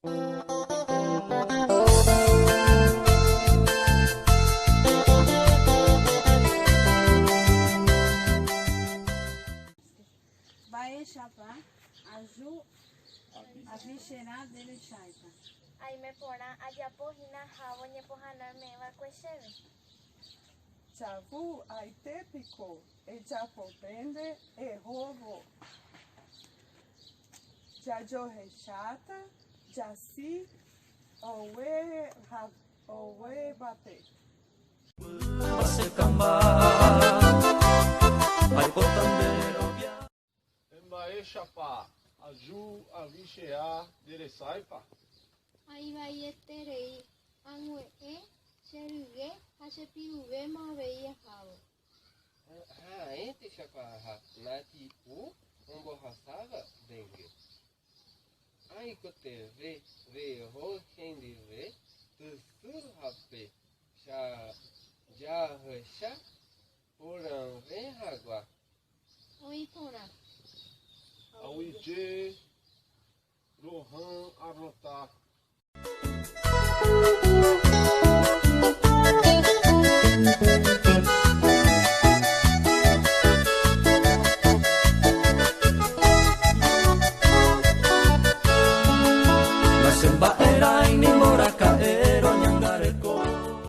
Mba'éichapa aju avicherã derecháipa. Aime porã ajapo hína ahávo ñepohãno eme'ẽ va'ekue chéve. Javu aite piko ejapo pende ehóvo. Jajohecháta jasy oguévape. Mba'éichapa aju avichea nde resáipa? Aivaieterei, ag̃ue'ẽ che rygue ha che piruvéma avei ahávo. Ha'énteichapa aha nati'ũ ombohasáva dengue. Aikotevẽ reho chendive tysy hape jahecha porã.